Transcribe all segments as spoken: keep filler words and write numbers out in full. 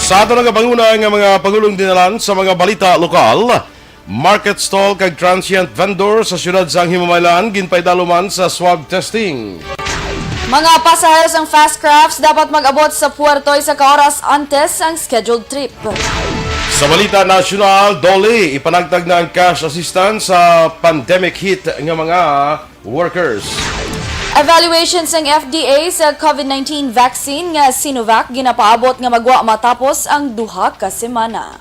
Sa ato nga panguna nga mga pagulong dinalan sa mga balita lokal, market stall kag transient vendor sa siyudad sang Himamaylan ginpaidaluman sa swab testing. Mga pasahero sang Fast Crafts dapat mag-abot sa puerto isa ka oras antes ang scheduled trip. Sa balita nasyonal, DOLE ipanagtag na ang cash assistance sa pandemic hit nga mga workers. Evaluation sang F D A sa COVID nineteen vaccine nga Sinovac ginapaabot nga magwa matapos ang duha ka semana.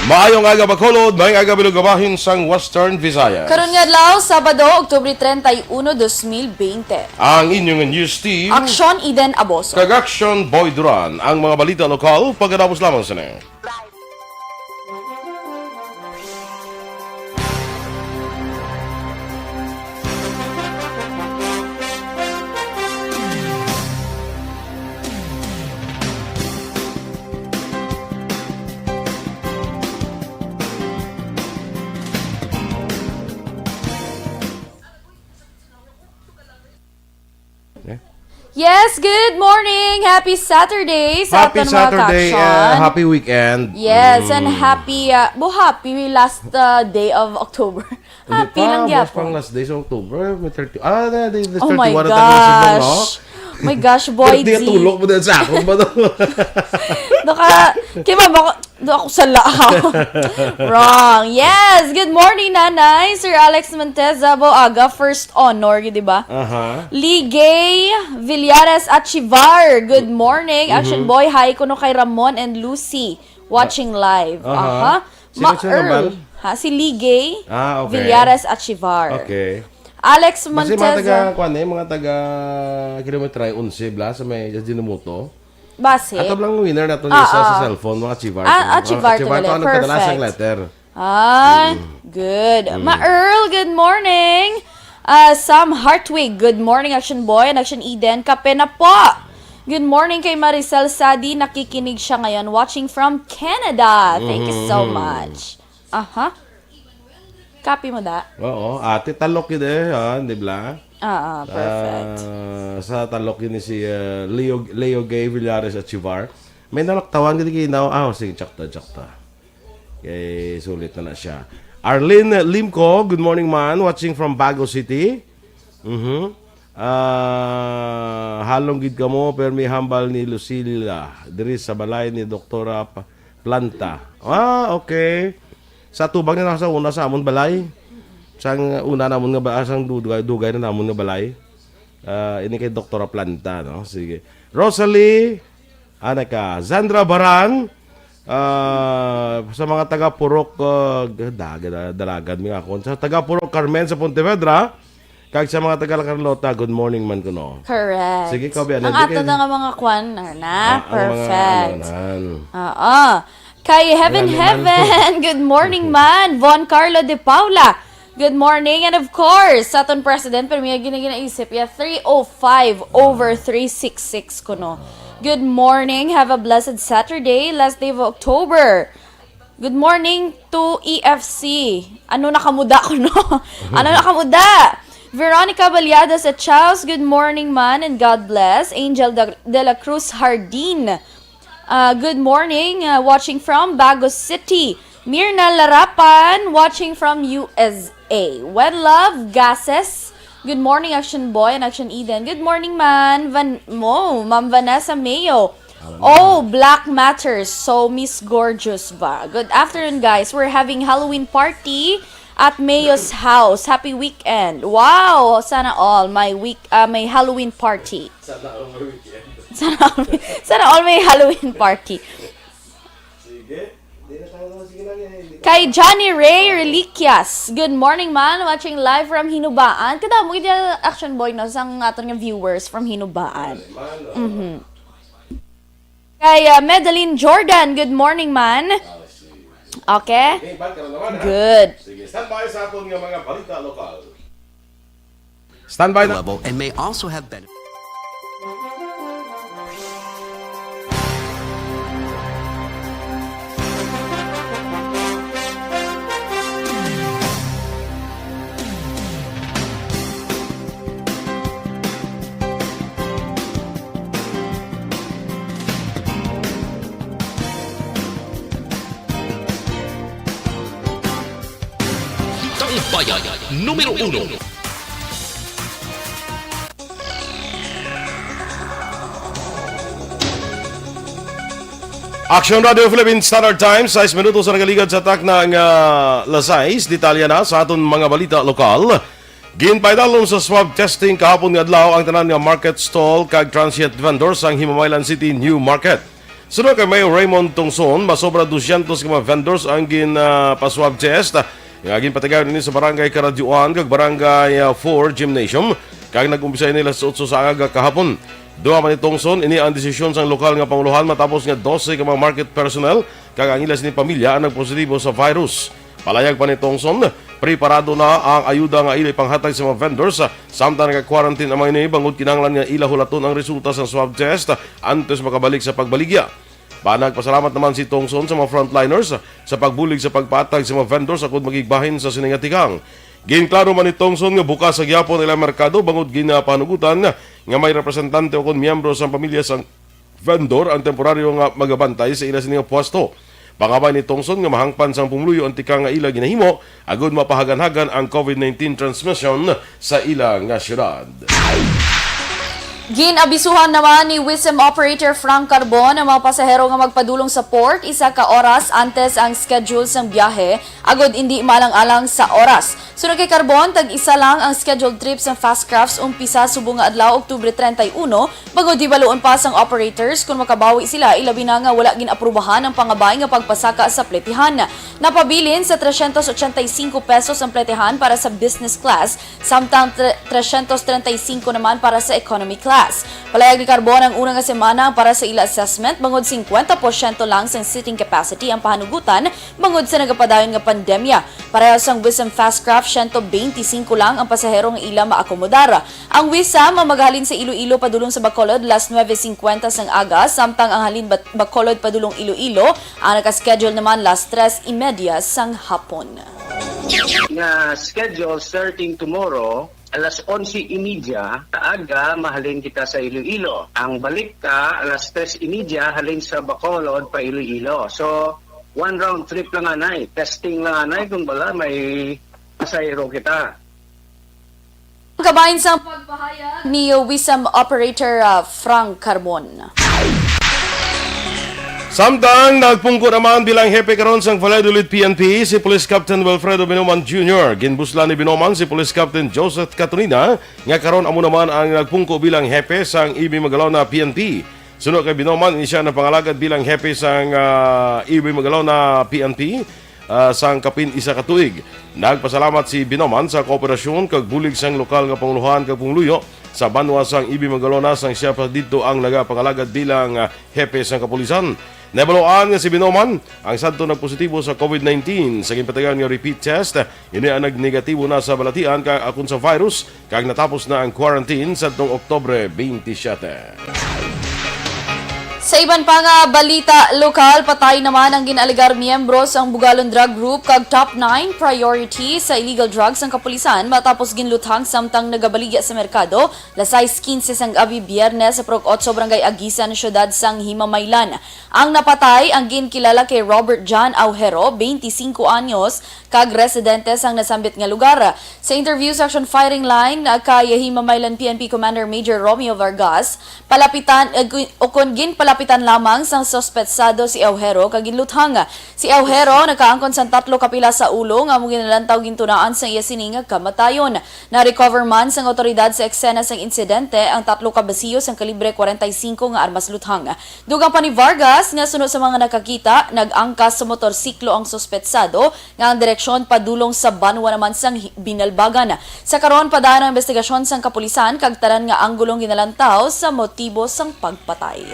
Maayong aga, Bacolod. Maayong aga, Bilog, bahin sang Western Visayas. Karon nga adlaw, Sabado, Oktubre treinta y uno, dos mil veinte. Ang inyong news team, Aksyon Eden Aboso. Kag Aksyon Boy Duran. Ang mga balita lokal, pagkatapos lamang sini. Eh? Yes, good morning! Happy Saturday sa Happy aton mga Saturday, kaaksyon. Uh, happy weekend. Yes, and Mm. happy, uh, bo, happy last, uh, day of October. Hindi Happy pa, lang bukas gyapon. Pang last day sa October, may thirty. Ah, na, the, the Oh my thirty-one na tayo sa Cebu, no? Gosh. My gosh, boy, Birthday G. Tulog mo din sa ako ba to? Doka, kay mama ko, do ako sa laaw. Wrong. Yes, good morning, Nanay. Sir Alex Monteza, Boaga, first honor, di ba? Aha. Ligay Villares Achivar, good morning. Action Mhm. Boy, hi kuno kay Ramon and Lucy, watching live. Aha. Aha. Sino, Ma-, sino Earl. Nambal? Ha, si Ligay Ah, okay. Villares Achivar. Okay. Alex Basta yung mga Monteza. Taga, kuwan eh, mga taga kilometer onse bla sa may Ajinomoto. Base. Ato lang winner na to ni Ah, isa sa ah. Cellphone, mga Chivar. Ah, ah, Chivar Chivar to, talaga. Ano kadalasan Perfect. Letter? Ah, Mm. good. Mm. Ma Earl, good morning. Ah, Sam Hartwig, good morning, Action Boy and Action Eden. Kape na po. Good morning kay Maricel Sadi. Nakikinig siya ngayon. Watching from Canada. Thank you so Mhm. much. Aha. Copy mo da? Oo, ate, talok yun eh, ha, di ba? Ah, ah, perfect. Ah, sa talok yun ni si, ah, Leo, Leo Gay Villares Achivar. May nalaktawan ka di kayo na, ah, sige, tsakta, tsakta. Okay, sulit na na siya. Arlene Limco, good morning, man. Watching from Bago City. Mhm. Ah, halong gid kamo, pero may hambal ni Lucila diri sa balay ni Doktora Pa-, Planta. Ah, okay. Sa tubang na sa una sa amon balay. Sang una namon nga ba, sang dugay, dugay na namon nga balay. Ah, ini kay Doktora Planta, no? Sige. Rosalie, ana ka. Zandra Baran, ah, sa mga taga Purok, ah, daga-, dalagan mi nga akon. Sa taga Purok Carmen sa Pontevedra, kag sa mga taga La Carlota, good morning man kuno. Correct. Sige, Kobe, ano, Ang di ato kayo na nga mga kwan, na, na. Ah, ang mga Perfect. Ano, nan. Oo. Kay Heaven Wala naman. Heaven, good morning man. Von Carlo de Paula, good morning. And of course, sa aton president, pero may gina-, ginaisip ya, three oh five over three six six kuno. Good morning. Have a blessed Saturday, last day of October. Good morning to E F C. Ano nakamuda ko, no? Ano nakamuda? Veronica Baliadas at Charles, good morning man and God bless. Angel de, de la Cruz Hardin, uh, good morning, uh, watching from Bago City. Mirna Larapan, watching from U S A. One Love Gases, good morning, Action Boy and Action Eden. Good morning man. Van, mo, Ma'am Vanessa Mayo. Oh, Black Matters. So, Miss Gorgeous ba? Good afternoon, guys. We're having Halloween party at Mayo's house. Happy weekend. Wow, sana all may week, uh, may Halloween party. Sana all may weekend. Sana all, sana all may Halloween party. Sige. Di na tayo, sige lang yan, hindi ka Kay Johnny Ray Reliquias. Good morning, man. Watching live from Hinubaan. Kada mo gid yung Action Boy, no, sang aton nga viewers from Hinubaan. Ano, man, oh. Mhm. Kay, uh, Medellin Jordan, good morning, man. Ah, sige. Okay? Okay, back ka na naman, ha? Good. Sige, standby sa aton nga mga balita lokal. Standby na. Level and may also have benefits. Bayan numero uno. Action Radio Philippine Standard Time, sais minutos ang nagaligad sa takna nga alas sais. Detalye na sa aton mga balita lokal. Ginpaidalom sa swab testing kahapon nga adlaw ang tanan nga market stall kag transient vendors sang Himamaylan City New Market. Suno kay Mayor Raymond Tongson, masobra dosyentos ka mga vendors ang gin, ah, pa-swab test nga ginpatigayon ini sa Barangay Karadyoan kag Barangay, ah, four Gymnasium, kag nag-umpisa ini alas otso sa aga kahapon. Duha man ni Tongson, ini ang desisyon sang lokal nga pangulohan matapos nga dose ka mga market personnel kag ang ila sini pamilya ang nagpositibo sa virus. Palayag pa ni Tongson, preparado na ang ayuda nga ila ipanghatag sa mga vendors, samtang naka-quarantine ang mga ini bangod kinahanglan nga ila hulaton ang resulta sa swab test antes makabalik sa pagbaligya. Nagpasalamat naman si Tongson sa mga frontliners sa pagbulig sa pagpatag sa mga vendors agud magigbahin sa sini nga tikang. Ginklaro man ni Tongson nga bukas sa gihapon ang ilang merkado bangod ginapanugutan nga may representante o kon miyembro sang pamilya sang vendor ang temporaryo nga magabantay sa ila sini nga pwesto. Pangabay ni Tongson nga mahangpan sang pumuluyo ang tikang nga ila ginahimo agud mapahaganhagan ang covid nineteen transmission sa ila nga syudad. Gin-abisuhan naman ni WISM Operator Frank Carbon ang mga pasahero nga magpadulong sa port isa ka oras antes ang schedule sang biyahe agud indi maalang-alang sa oras. Suno kay Carbon, tag-isa lang ang scheduled trip sang Fast Crafts umpisa subong nga adlaw, Oktubre treinta y uno, bangod hibaluon pa sang operators kon makabawi sila, ilabi na nga wala gin-aprubahan ang pangabay nga pagpasaka sa pletehan. Napabilin sa tresyentos otsenta y singko pesos ang pletehan para sa business class, samtang tre-, tresyentos treinta y singko naman para sa economy class. Palayag ni Carbon, ang una nga semana para sa ila assessment, bangod singkwenta porsyento lang sang seating capacity ang pahanugutan bangod sa nagapadayon nga pandemya. Pareho sang WISM Fast Craft, siyento beintisinko lang ang pasahero nga ila maakomodar. Ang WISM ang maghalin sa Iloilo padulong sa Bacolod, las nuebe singkwenta sang aga, samtang ang halin Bat-, Bacolod padulong Iloilo ang naka-schedule naman las tres y media sang hapon. Nga schedule starting tomorrow, alas onse y media sa aga, mahalin kita sa Iloilo. Ang balik ta, alas tres y media, halin sa Bacolod pa Iloilo. So, one round trip lang anay. Testing lang anay kung bala may pasahero kita. Ang kabahin sang pagpahayag ni WISM Operator, ah, Frank Carbon. Samtang nagpungko naman bilang hepe karon sang Valladolid P N P si Police Captain Wilfredo Binoman Junior, ginbuslan ni Binoman si Police Captain Joseph Catonina nga karon amo naman ang nagpungko bilang hepe sang E B Magalona P N P. Suno kay Binoman, ini sia napangalagad bilang hepe sang, ah, E B Magalona P N P, ah, sang kapin isa ka tuig. Nagpasalamat si Binoman sa kooperasyon kag bulig sang lokal nga pangulohan kag pumuluyo sa banwa sang E B Magalona sang siya pa didto ang nagapangalagad bilang, ah, hepe sang kapulisan. Nahibaluan nga si Binoman ang sadto nagpositibo sa covid nineteen sa ginpatigayon nga repeat test. Ini ang nagnegatibo na sa balatian ka akon sa virus kag natapos na ang quarantine sadtong Oktubre twenty-seven. Sa iban pa nga balita lokal, patay naman ang gin-alegar miyembro sang Bugalon Drug Group kag top nine priority sa illegal drugs sang kapulisan matapos ginluthang samtang nagabaligya sa merkado, las sais quince sang gabi, Biyernes, sa Purok Otso, Barangay Aguisan, siyudad sang Himamaylan. Ang napatay, ang ginkilala kay Robert John Aujero, twenty-cinco anyos, kag residente sang nasambit nga lugar. Sa interview sa Action Firing Line, ah, kay Himamaylan P N P Commander Major Romeo Vargas, palapitan, eh, gu-, ukon ginpalapitan lamang sang suspetsado si Aujero kag ginluthang. Si Aujero nakaangkon sang tatlo ka pilas sa ulo nga amo ginalantaw gintunaan sang iya sini nga kamatayon. Na-recover man sang awtoridad sa eksena sang insidente ang tatlo ka basiyo sang kalibre kwarenta y singko nga armas luthang. Dugang pa ni Vargas nga suno sa mga nakakita, nag-angkas sa motorsiklo ang suspetsado nga ang direksyon padulong sa banwa naman sang Hi-, Binalbagan. Sa karon, padayon ang investigasyon sang kapulisan kag tanan nga anggulong ginalantaw sa motibo sang pagpatay.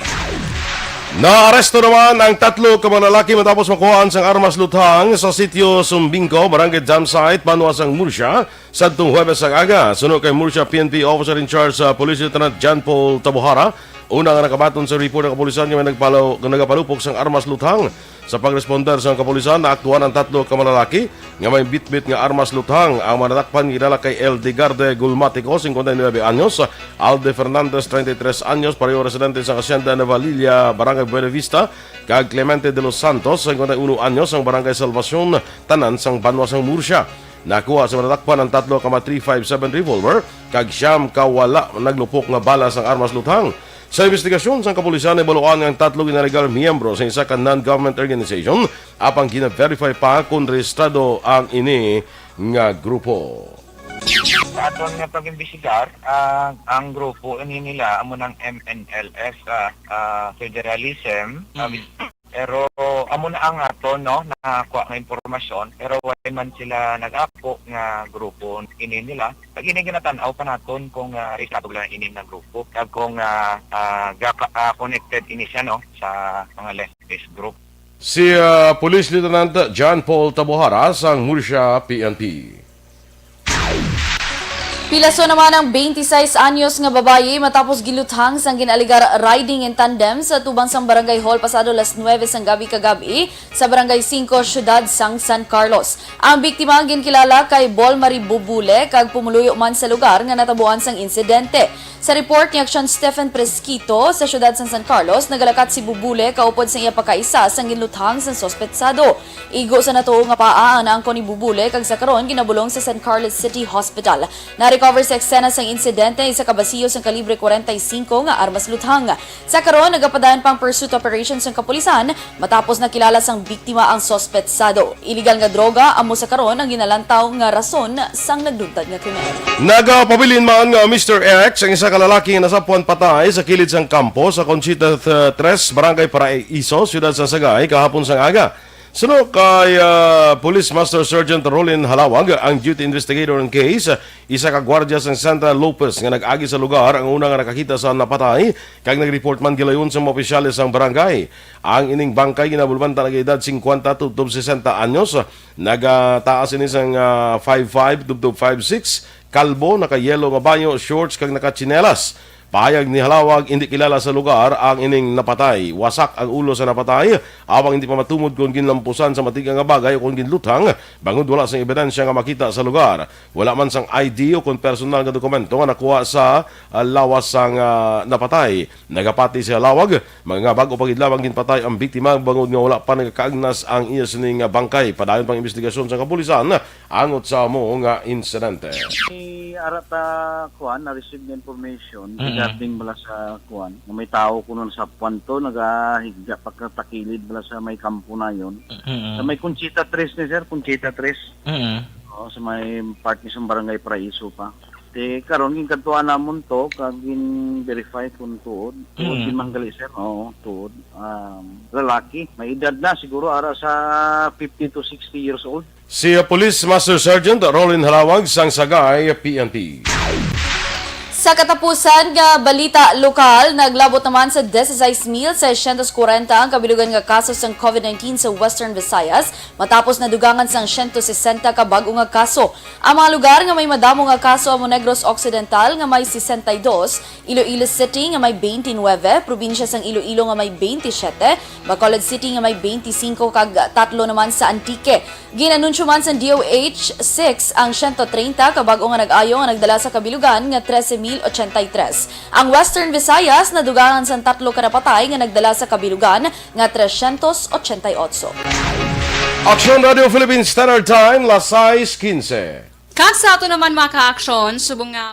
Naaresto naman ang tatlo ka mga lalaki matapos makuhaan sang armas luthang sa sitio Sumbingco, Barangay Dam Site, banwa sang Murcia, sadtong Huwebes ang aga. Suno kay Murcia P N P Officer in Charge sa Police Lieutenant John Paul Tabuhara, una nga nakabaton sa report ang kapulisan nga may nagpalo-, nga nagapalupok sang armas luthang. Sa pagresponder sang kapulisan, naaktuhan ang tatlo ka mga lalaki nga may bitbit nga armas luthang. Ang mga nadakpan kilala kay Eldegarde Gulmatico, singkwenta y nuebe anyos, Alde Fernandez, treinta y tres anyos, pareho residente sa Hacienda Navalilla, Barangay Buenavista, kag Clemente de los Santos, singkwenta y uno anyos, ang Barangay Salvacion, tanan sang banwa sang Murcia. Nakuha sa natakpan ang tatlo ka ma three five seven revolver kag siyam ka wala naglupok nga bala sang armas luthang. Sa investigasyon sang kapulisan, nahibaluan nga ang tatlo ginalegal miyembro sa isa ka non-government organization, apang gina-verify pa kon rehistrado ang ini nga grupo. Sa aton nga pag-imbestigar, ah, ang grupo ini nila amo nang M N L F, ah, ah, Federalism, ah, Mm. Pero amo na ang aton, no, nakuha nga impormasyon, pero wala man sila nag-ako nga grupo ini nila. Pag ini ginatan-aw pa naton kung, ah, rehistrado lang ini nga grupo, kag kung, ah, ah, gapa-, ah, connected ini siya, no, sa mga leftist group. Si, ah, Police Lieutenant John Paul Tabohara sang Murcia P N P. Pilaso naman ang twenty-six anyos nga babayi matapos giluthang sang gin-alegar riding in tandem sa tubang sang barangay hall pasado alas nuwebe sang gabi kagabi sa Barangay Cinco, Siyudad sang San Carlos. Ang biktima ang ginkilala kay Bol Marie Bubule kag pumuluyo man sa lugar nga natabuan sang insidente. Sa report ni Aksyon Stephen Presquito sa siyudad sang San Carlos, nagalakat si Bubule kaupod sa iya pagkaisa sang ginluthang sang suspetsado. Igo sa natuo nga paa ang naangkon ni Bubule kag sa karon ginabulong sa San Carlos City Hospital. Na-recover sa eksena sang insidente ang isa ka basiyo sang kalibre kwarenta y singko nga armas luthang. Sa karon, nagapadayon pa ang pursuit operation sang kapulisan matapos nakilala sang biktima ang suspetsado. Iligal nga droga amo sa karon ang ginalantaw nga rason sang nagluntad nga krimen. Nagapabilin man nga Mister X ang isa ka lalaki nga nasapwan patay sa kilid sang kampo sa Conchita th-, Tres, Barangay Paraiso, Siyudad sa Sagay, kahapon sang aga. Suno kay, ah, Police Master Sergeant Rolin Halawag, ang duty investigator ng case, isa ka gwardya sang Santa Lopez nga nag-agi sa lugar ang una nga nakakita sa napatay, kag nag-report man gilayon sa mga opisyales sang barangay. Ang ining bangkay ginabulbanta nag-edad singkwenta tubtob sesenta anyos. Nagataas ini sang, ah, five five tubtob five six, kalbo, naka-yellow nga bayo, shorts, kag nakatsinelas. Pahayag ni Halawag, hindi kilala sa lugar ang ining napatay. Wasak ang ulo sa napatay, awang hindi pa matumod kon ginlampusan sa matig-a nga bagay o kon ginluthang, bangod wala sang ebidensya nga makita sa lugar. Wala man sang I D o kon personal nga dokumento nga nakuha sa, ah, lawas sang, ah, napatay. Nagapati si Halawag, mga bag-o pa gid lamang ginpatay ang biktima, bangod nga wala pa nagakaagnas ang iya sini nga bangkay. Padayon pang investigasyon sa kapulisan angot sa amo nga insidente. May ara ta, kuan, na-receive nga information Mm-mm. regarding bala sa, kuan, nga may tawo kuno sa Puanto, nagahigda pa ka takilid bala sa may kampo na yun. Mm-mm. Sa may Conchita Tres ni, sir, Conchita Tres. Mm-mm. Oo, sa may part ni sa Barangay Paraiso pa. Te, karon, ginkadtuan namon to, kag gin-verify kung tuod. Tuod Mm. gid man gali, sir. Oo, tuod. Um, lalaki, may edad na, siguro ara sa fifty to sixty years old. Si, uh, Police Master Sergeant Rolin Halawag sang Sagay P N P. Sa katapusan nga balita lokal, naglabot naman sa dieciséis mil seiscientos cuarenta ang kabilugan nga kaso sang COVID nineteen sa Western Visayas, matapos nadugangan sang siyento sesenta ka bag-o nga kaso. Ang mga lugar nga may madamo nga kaso amo Negros Occidental nga may sesenta y dos, Iloilo City nga may twenty-nine, probinsya sang Iloilo nga may twenty-seven, Bacolod City nga may twenty-cinco, kag tatlo naman sa Antique. Gin-anunsyo man sang D O H six ang siyento treinta ka bag-o nga nag-ayo nga nagdala sa kabilugan nga trese mil ochenta y tres. Ang Western Visayas nadugangan sang tatlo ka napatay nga nagdala sa kabilugan nga trescientos ochenta y ocho. Aksyon Radio Philippine Standard Time, las sais quince. Kag sa ato naman, mga ka-aksyon, subong nga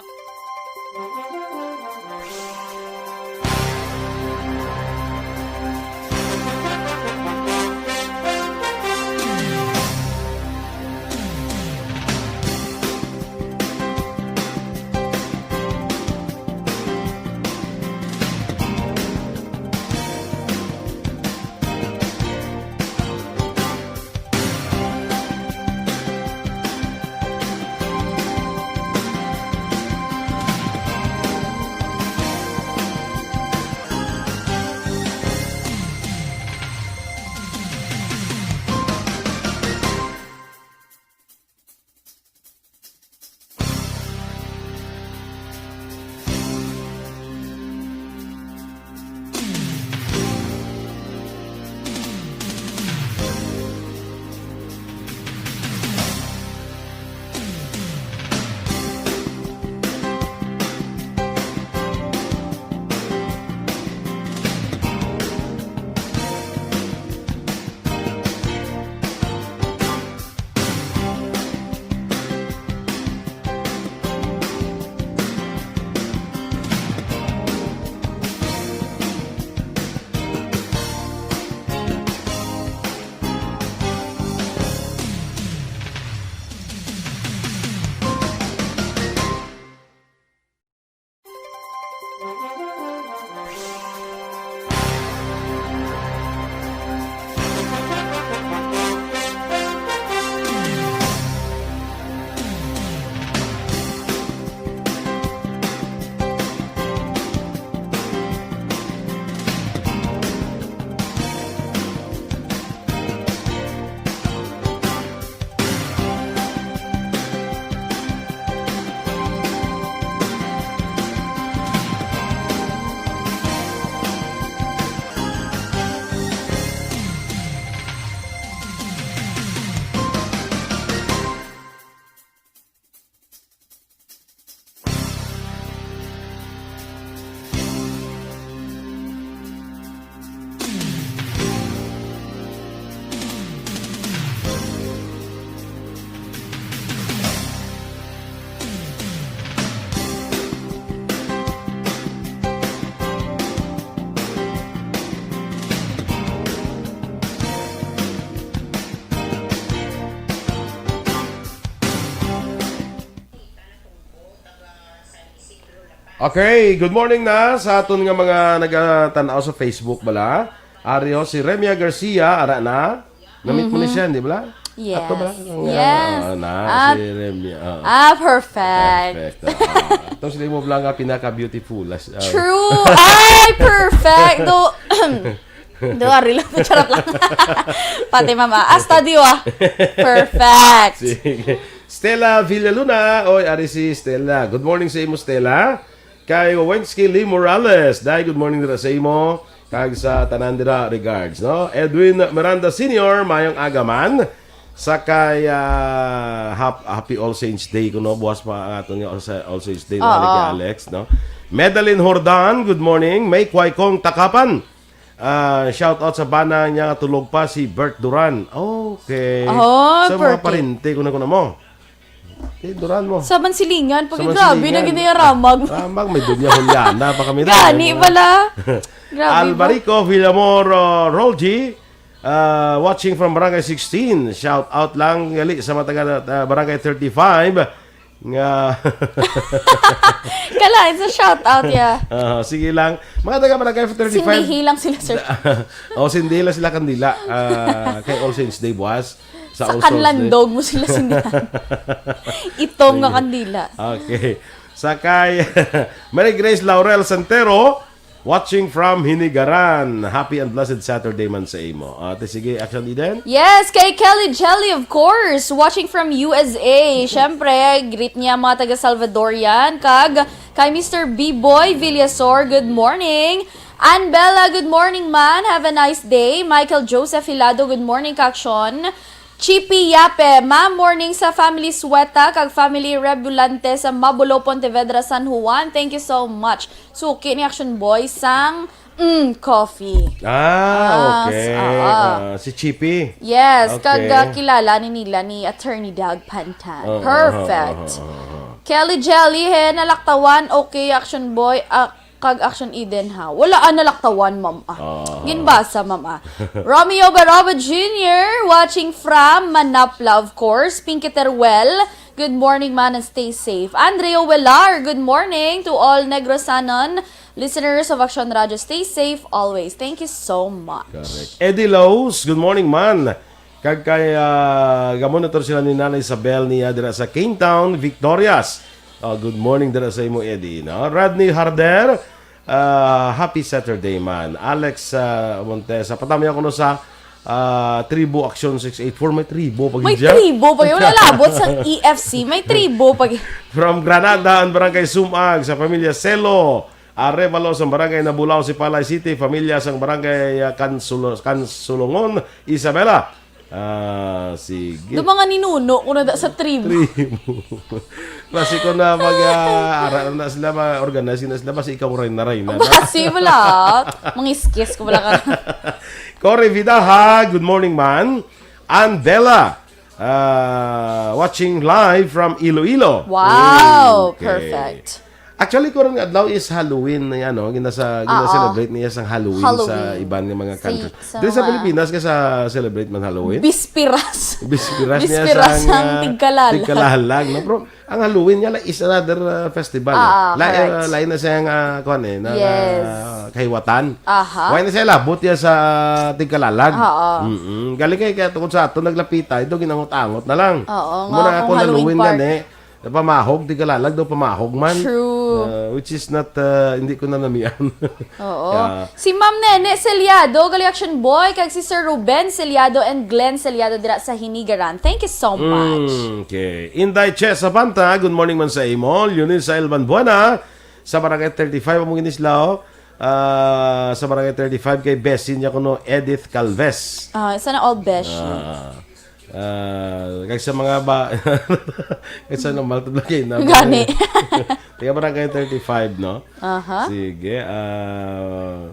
Okay, good morning na sa aton nga mga nagatan-aw sa Facebook bala. Ari ho si Remia Garcia, ara na. Namit mo ni siya, di bala? Yes. Ato bala? Ang, Yes. ah, na, Ah, si Remia. Ah. ah, perfect. Perfect. Ah. Tapos di mo bala nga pinaka-beautiful. As, ah. True. Ay, perfect. Do, do, ari lang. Charot lang. Pati mama. Hasta diwa. Perfect. Sige. Stella Villaluna. Oy, ari si Stella. Good morning sa imo, Stella. Kay Wensky Lee Morales. Day, good morning dira sa imo. Kag sa tanan dira, regards, no? Edwin Miranda Senior, mayong aga man. Sa kay, ah, hap-, happy All Saints Day kuno, buwas pa ang aton nga All Sa-, All Saints Day, no? Oo. Kay Alex, no? Madeline Hordan, good morning. May kway kong takapan. Ah, shout out sa bana niya nga tulog pa, si Bert Duran. Okay. Oh, Sa mga Bertie. Parente, kuna-kuna mo. Eh, Duran mo. Sa Mansilingan, pag Sa grabe Mansilingan. Na ginayaramag. Ramag, may Doña Juliana pa kami na. Gani Ano? Pala. Grabe ba? Alvarico Villamor, uh, Rolgi, uh, watching from Barangay sixteen. Shout out lang gali sa mga taga, uh, Barangay thirty-five nga Kalain sa shout out, yeah. Ah, sige lang. Mga taga Barangay thirty-five. Sindihi lang sila, sir. Oh, sindihi lang sila kandila. Ah, kay All Saints Day buwas. Sa Sa All Souls Day. Kanlandog mo sila sindihan. Itom nga Sige. Kandila. Okay. Sa kay Mary Grace Laurel Santero, watching from Hinigaran. Happy and blessed Saturday man sa imo. Ate, sige, Action Eden. Yes, kay Kelly Jelly, of course. Watching from U S A. Siyempre, greet niya mga taga Salvadorian. Kag kay Mister B-Boy Villasor, good morning. Ann Bella, good morning, man. Have a nice day. Michael Joseph Hilado, good morning, Kakshon. Chippy Yape, ma'am, morning sa family Sueta kag family Rebulante sa Mabulo, Pontevedra, San Juan. Thank you so much. Suki ni Action Boy sang, mm, coffee. Ah, Ah, okay. s-, ah, ah. Ah, si Chippy. Yes, Okay. kag, ah, kilala ni nila ni Attorney Doug Pantan. Ah, Perfect. ah, ah, ah, ah. Kelly Jelly, he, nalaktawan. Okay, Action Boy. Ah, kag Action Eden, ha. Wala, ah, nalaktawan, ma'am, ah. Ah. Ginbasa, ma'am, ah. Romeo Baraba Junior, watching from Manapla, of course. Pinky Teruel, good morning, man, and stay safe. Andrea Welar, good morning to all Negrosanon listeners of Action Radio. Stay safe always. Thank you so much. Correct. Eddie Laos, good morning, man. Kag kay, ah, gamonitor sila ni Nanay Isabel niya dira sa Kingtown, Victorias. Oh, good morning dira sa imo, Eddie, no? Rodney Harder, ah, happy Saturday, man. Alex, ah, Montesa, patami ako no sa, ah, Tribo Action six eight four. May tribo pa May gid siya. Tribo pa yun. Wala labot sa E F C. May tribo pa gid. From Granada, ang Barangay Sumag, sa pamilya Selo Arevalo, sa Barangay Nabulao, Sipalay City, pamilya sang Barangay, ah, Kansulo-, Kansulungon, Isabela. Ah, sige. Do mga ninuno ko na da sa tribo. Tribo. Basi ko na mag, ah, ara na sila, ma-organize na sila, basi ikaw rin na rin na. Basi wala. Mangiskis ko wala ka. Cory Vidaha, good morning, man. And Bella, ah, watching live from Iloilo. Wow, Okay. perfect. Actually, karon nga adlaw is Halloween na yan, no? Ginasa-, Oo. gina-celebrate niya sang Halloween sa Halloween. iban nga mga Si-, country. sa Diri sa mga Pilipinas ka sa celebrate man Halloween? Bispiras. Bispiras niya Bispiras sang, sang ah, tigkalalag. tigkalalag, no? Pero ang Halloween nga lang is another, ah, festival, eh. Ah, La-, correct. ah, lain na siya nga, kuwan, eh, na, Yes. na kahiwatan. Aha. Why na siya labot niya sa tigkalalag? Oo. Mm-mm. Galing kay, kaya tungkol sa ato, naglapita, ito ginangot-angot na lang. Oo, Muna nga akong kung Halloween Halloween party. gani, Pamahog, tigkalalag daw, pamahog man. True. Uh, which is not, uh, hindi ko na namian. Oo. Yeah. Si Ma'am Nene Celiado, Galiaction Boy, kag si Sir Ruben Celiado and Glenn Celiado dira sa Hinigaran. Thank you so much. Mm, okay. Inday Che Sabanta, good morning man sa imo. Leonel Sael Banbuena, sa Barangay thirty-five, among inislaw. Ah, sa Barangay thirty-five kay Bessie niya kuno, Edith Calves. Ah, sana all Beshi. Ah. Ah, kag sa mga ba-, kag sa normal to lagi na. Gani. Taga Barangay thirty-five, no? Aha. Sige, ah,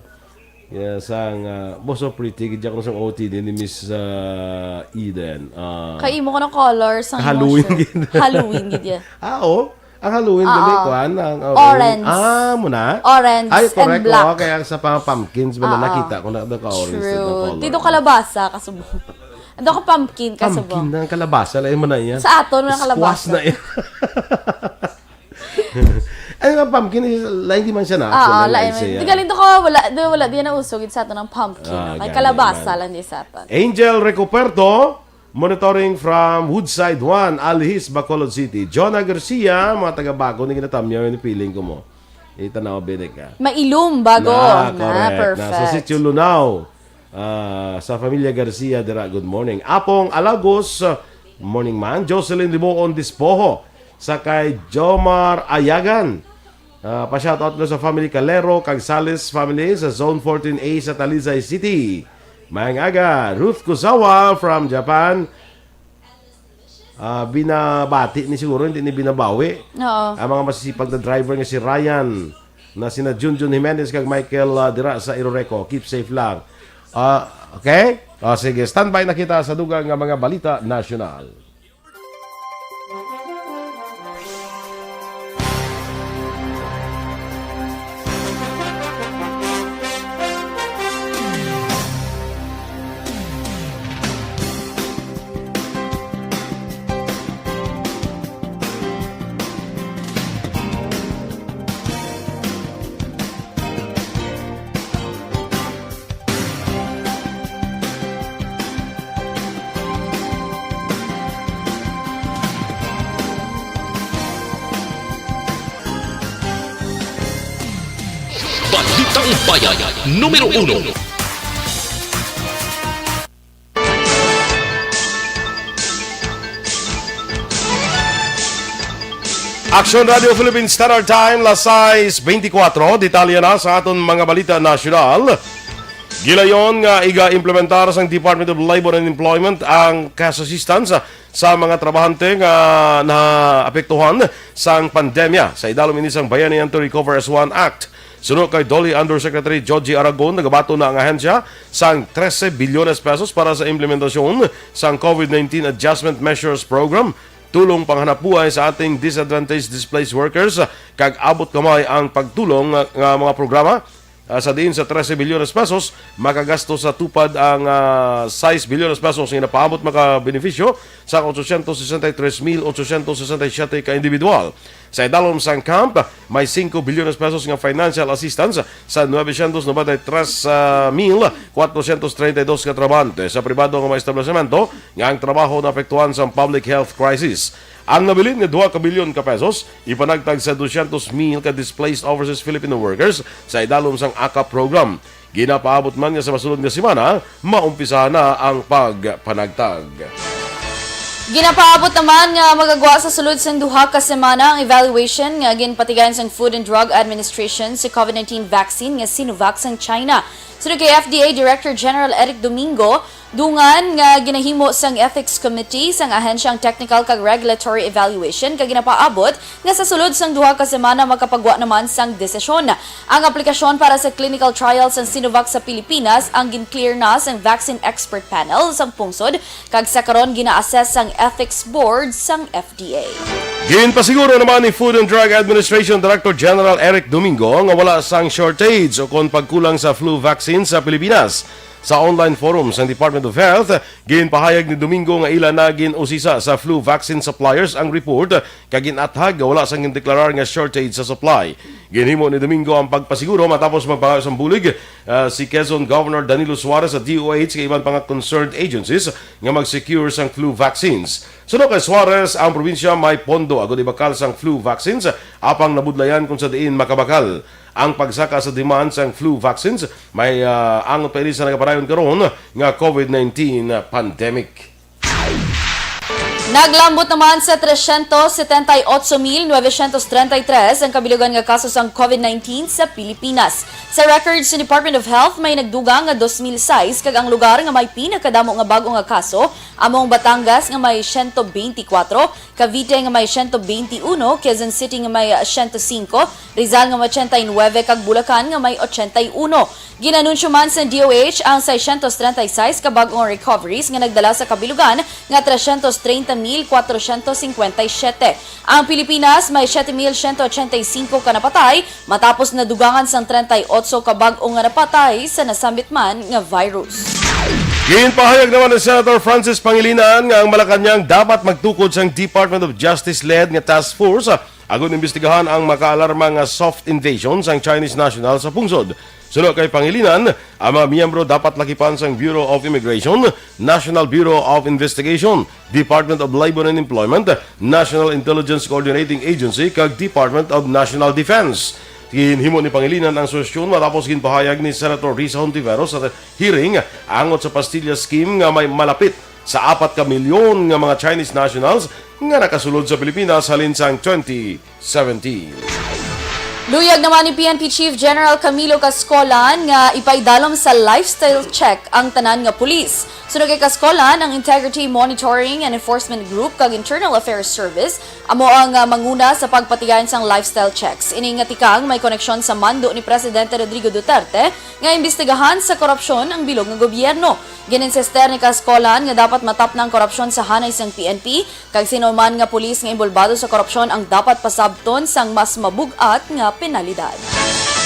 yeah, sang, ah, most of pretty, gid ako sang O T din ni Miss, ah, Eden. Ah, Kay imo ko ng color sa Halloween, motion. gid. Halloween, gid yan. Ah, oh. Ang Halloween, Oo. dali, kuan, ang Orange. Ah, mo na? Orange Ay, and correct. black. Oo, kaya sa mga pumpkins, ba na Oo. nakita ko na, the orange, True. the color. Dito kalabasa, kasubong. Ando ka pumpkin, kasubong. Pumpkin na ang kalabasa, lain mo na yan. Sa aton, ang Squash kalabasa. na yan. Ano nga pumpkin? Lain di man siya na. Ah, ah, lain man. Di galing to ko, wala, di, wala di na uso gid sa aton ang pumpkin. Ah, kay kalabasa lang di sa aton. Angel Recoperto, monitoring from Woodside one, Alihis, Bacolod City. Jonah Garcia, mga taga Baco, ni ginatamyaw yung feeling ko mo. Itanaw, binig ka. Mailum, Bago. Na, na, correct. Perfect. Nasa Sitio Lunao. Ah, sa Familia Garcia, dira, good morning. Apong Alagos, ah, morning man. Jocelyn Liboon Dispoho, sa kay Jomar Ayagan. Ah, pa-shoutout na sa family Calero, kag Salis family sa Zone fourteen A sa Talisay City. Maayong aga, Ruth Kusawa from Japan. Ah, binabati ni siguro, hindi ni binabawi. Oo. Ang mga masisipag na driver nga si Ryan, na sina Junjun Jimenez kag Michael, ah, dira sa Iroreco. Keep safe lang. Ah, okay? Ah, sige, standby na kita sa dugang nga mga balita nasyonal. Balitang Bayan, numero uno. Action Radio Philippines Standard Time, las sais beintikwatro. Detalye na sa aton mga balita nasyonal. Gilayon nga iga-implementar sang Department of Labor and Employment ang cash assistance sa mga trabahante nga naapektuhan sang pandemya sa idalom ini sang Bayanihan to Recover as One Act. Suno kay DOLE Undersecretary Joji Aragon, nagabaton na ang ahensya sang trese bilyones pesos para sa implementasyon sang COVID nineteen Adjustment Measures Program, tulong panghanapbuhay sa ating disadvantaged displaced workers, kag abot kamay ang pagtulong nga, nga mga programa, ah, sa diin sa trese bilyones pesos, makagasto sa tupad ang, ah, sais bilyones pesos nga napaabot makabenepisyo sa ochocientos sesenta y tres mil ochocientos sesenta y siete ka individual. Sa idalom sang camp, may singko bilyones pesos nga financial assistance sa nuwebesyentos nobenta y tres, ah, mil kwatrosyentos treinta y dos ka trabahante sa pribado nga mga establishmento nga ang trabaho naapektuhan sang public health crisis. Ang nabilin nga duha ka bilyon ka pesos ipanagtag sa dosyentos mil ka displaced overseas Filipino workers sa idalom sang AKAP program. Ginapaabot man nga sa masunod nga semana, maumpisahan na ang pagpanagtag. Ginapaabot naman nga magagwa sa sulod sang duha ka semana ang evaluation nga ginpatigayon sang Food and Drug Administration sa COVID nineteen vaccine nga Sinovac sang China. Suno kay F D A Director General Eric Domingo, dungan nga ginahimo sang Ethics Committee sang ahensya ang technical kag regulatory evaluation, kag ginapaabot nga sa sulod sang duha ka semana makapagwa naman sang desisyon. Ang aplikasyon para sa clinical trial sang Sinovac sa Pilipinas ang gin-clear na sang Vaccine Expert Panel sang pungsod, kag sa karon gina-assess sang Ethics Board sang F D A. Ginpasiguro naman ni Food and Drug Administration Director General Eric Domingo nga wala sang shortage o kon pagkulang sa flu vaccine sa Pilipinas. Sa online forum sang Department of Health, ginpahayag ni Domingo nga ila na gin-usisa sa flu vaccine suppliers ang report kag gin-athag nga wala sang gindeklarar nga shortage sa supply. Ginhimo ni Domingo ang pagpasiguro matapos magpangayo sang bulig, ah, si Quezon Governor Danilo Suarez sa D O H kag iban pa nga concerned agencies nga mag-secure sang flu vaccines. Suno kay Suarez, ang probinsya may pondo agud ibakal sang flu vaccines, apang nabudlayan kung sa diin makabakal. Ang pagsaka sa demand sang flu vaccines may, ah, angot pa ini sa nagapadayon karon nga COVID nineteen pandemic. Naglambot naman sa tresyentos setenta y ocho mil novecientos treinta y tres ang kabilugan nga kaso sang COVID nineteen sa Pilipinas. Sa records sa Department of Health, may nagdugang nga dos mil sais, kag ang lugar nga may pinakadamo nga bag-o nga kaso amo ang Batangas nga may siyento beintikwatro, Cavite nga may siyento beintiuno, Quezon City nga may siyento singko, Rizal nga may ochenta y nuebe, kag Bulacan nga may ochenta y uno. Ginanunsyo man sa D O H ang seiscientos treinta y seis ka bag-ong recoveries nga nagdala sa kabilugan nga trescientos treinta mil kwatrocientos cincuenta y siete. Ang Pilipinas may siete mil ciento ochenta y cinco ka napatay, matapos nadugangan sang treinta y ocho ka bag-o nga napatay sa nasambit man nga virus. Ginpahayag naman ni Senator Francis Pangilinan nga ang Malacañang dapat magtukod sang Department of Justice-led nga task force agod imbestigahan ang makaalarma nga soft invasion sang Chinese national sa pungsod. Suno kay Pangilinan, ang mga miyembro dapat lakipan sang Bureau of Immigration, National Bureau of Investigation, Department of Labor and Employment, National Intelligence Coordinating Agency, kag Department of National Defense. Ginhimo ni Pangilinan ang suhestyon matapos ginpahayag ni Senator Risa Hontiveros sa hearing angot sa Pastilla Scheme nga may malapit sa apat ka milyon nga mga Chinese nationals nga nakasulod sa Pilipinas halin sang twenty seventeen. Luyag naman ni P N P Chief General Camilo Cascolan nga ipaidalom sa lifestyle check ang tanan nga pulis. Suno kay Cascolan, ang Integrity Monitoring and Enforcement Group kag Internal Affairs Service amo ang, ah, manguna sa pagpatigayon sang lifestyle checks. Ini nga tikang may koneksyon sa mando ni Presidente Rodrigo Duterte nga imbestigahan sa korupsyon ang bilog nga gobyerno. Gin-insister ni Cascolan nga dapat matapna ang korupsyon sa hanay sang P N P, kag sino man nga pulis nga inbolbado sa korupsyon ang dapat pasabton sang mas mabug-at nga penalidad.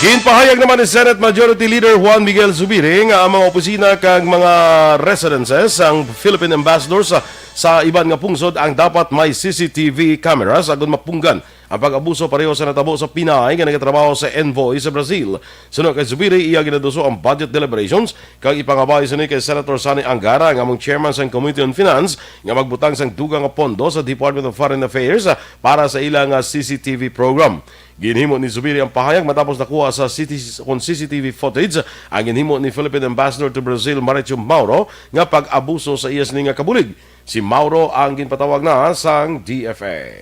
Ginpahayag naman ni Senate Majority Leader Juan Miguel Zubiri nga ang mga opisina kag mga residences sang Philippine ambassadors sa, sa iban nga pungsod ang dapat may C C T V cameras agud mapunggan ang pag-abuso pareho sa natabo sa Pinay nga nagatrabaho sa envoy sa Brazil. Suno kay Zubiri, iya ginaduso ang budget deliberations kag ipangabay sini kay Senator Sonny Angara nga among chairman sang Committee on Finance nga magbutang sang dugang nga pondo sa Department of Foreign Affairs para sa ila nga C C T V program. Ginhimo ni Zubiri ang pahayag matapos nakuha sa C T, kon C C T V footage ang ginhimo ni Philippine Ambassador to Brazil, Marichu Mauro, nga pag-abuso sa iya sini nga kabulig. Si Mauro ang ginpatawag na sang D F A.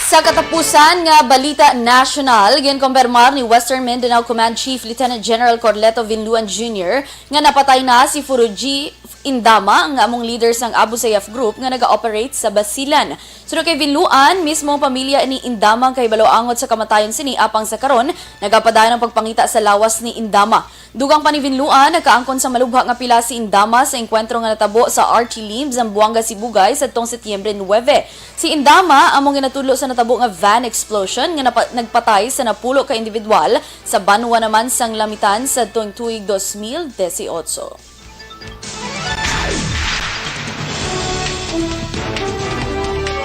Sa katapusan nga balita nasyonal, ginkompirmar ni Western Mindanao Command Chief Lieutenant General Corleto Vinluan Junior nga napatay na si Furuji Indama, nga among leader sang Abu Sayyaf Group nga naga-operate sa Basilan. Suno kay Vinluan, mismo ang pamilya ni Indama ang kahibalo angot sa kamatayon sini, apang sa karon nagapadayon ang pagpangita sa lawas ni Indama. Dugang pa ni Vinluan, nakaangkon sa malubha nga pila si Indama sa engkwentro nga natabo sa Archie Lim, Zamboanga, Sibugay, sadtong Setyembre nuebe. Si Indama amo ginatudlo sa natabo nga van explosion nga napa-, nagpatay sa napulo ka individual sa banwa naman sang Lamitan sadtong tuig dos mil disiotso.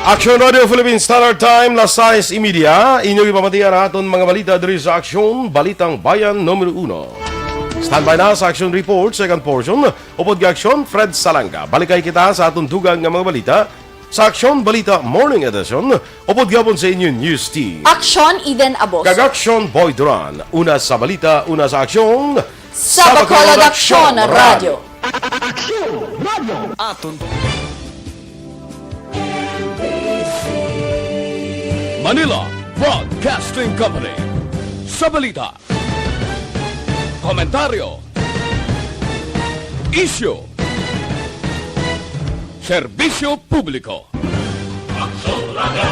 Action Radio Philippine Standard Time, las sais y media. Inyo ipamatian ang aton mga balita diri sa Aksyon, Balitang Bayan numero uno. Standby na sa Action Report, second portion. Upod kay Aksyon, Fred Salanga. Balikay kita sa aton dugang nga mga balita sa Aksyon Balita Morning Edition. Upod gihapon sa inyo News Team. Aksyon, Eden Abos. Kag Aksyon, Boy Duran. Una sa balita, una sa aksyon. Sa Bacolod Aksyon Radio. Aksyon Radio. Aton Manila Broadcasting Company. Sa balita, komentaryo, isyu, serbisyo publiko. Aksyon Radio.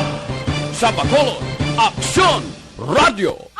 Sa Bacolod, Aksyon Radio.